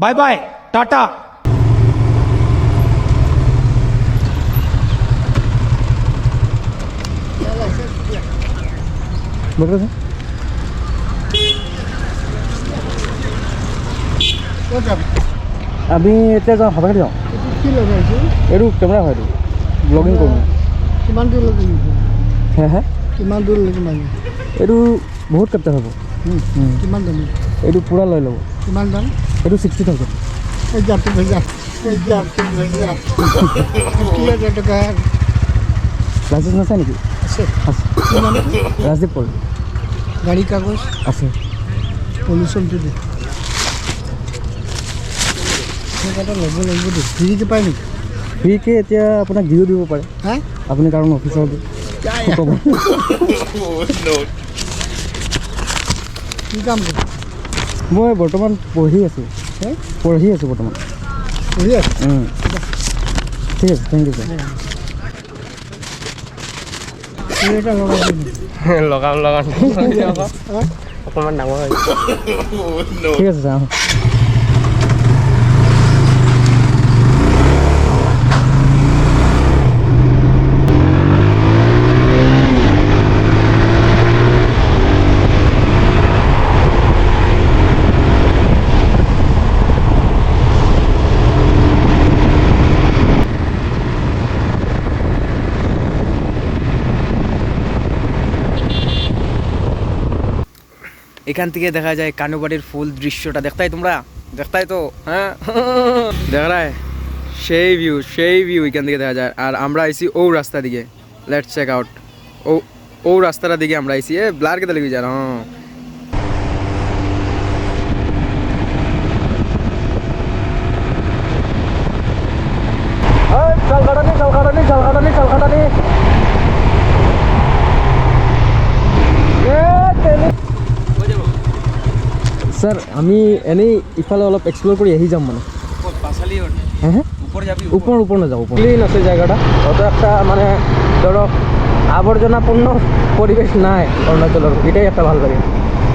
Bye bye, tata. বলতে ক'ত যাবি? আমি এতিয়া যাওঁ, হাবাকাটি যাওঁ। এইটো কি লগাইছে? এইটো কেমেৰা হয়, এইটো ব্লগিং কৰোঁ। কিমান দূৰলৈকে নিব? হে হে? কিমান দূৰলৈকে মাৰিব? এইটো বহুত কেপচাৰ হ'ব। কিমান দাম? এইটো পূৰা লৈ ল'ব। কিমান দাম? এইটো 60,000। এই জাতটো ভেজা, এই জাতটো ভেজা, 60,000 টকা। লাইচেঞ্চ আছে নেকি? আছে। আছে। কিমান? ৰাজদীপ পল। গাড়ী কাগজ? আছে। পলিউশ্যনটো দে। এনেকুৱা এটা ল'ব লাগিব দেই। ফ্ৰীকে পায় নেকি? ফ্ৰীকে এতিয়া আপোনাক দিও দিব পাৰে। হা? আপুনি কাৰণ অফিচৰ ক'ব। কি কাম কৰে? মই বৰ্তমান পঢ়ি আছোঁ। হে? পঢ়ি আছোঁ বৰ্তমান। পঢ়ি আছে? ঠিক আছে, thank U sir. তুমি এটা লগাব নেকি? লগাম লগাম। হা? অকণমান ডাঙৰ হৈছে। ঠিক আছে ছাৰ। এখান থেকে দেখা যায় কানুবাড়ির ফুল দৃশ্যটা। দেখতাই তোমরা? দেখতাই তো? হ্যাঁ, দেখা যায় সেই ভিউ, সেই ভিউ এখান থেকে দেখা যায়। আর আমরা আইছি ও রাস্তা দিকে। Let's check out. ও ও রাস্তাটা দিকে আমরা আইছি। এ ব্লার কেটে লেগে যায়। হ্যাঁ। চাল কাটানি, চাল কাটানি, চাল কাটানি, চাল কাটানি। স্যাৰ, আমি এনেই ইফালে অলপ এক্সপ্ল'ৰ কৰি আহি যাম মানে। হ্যাঁ হ্যাঁ, উপর উপর না যাও, উপর ক্লিন আছে জায়গাটা, অত একটা মানে ধরো আবর্জনাপূর্ণ পরিবেশ নাই অরুণাচলের, এটাই একটা ভালো লাগে।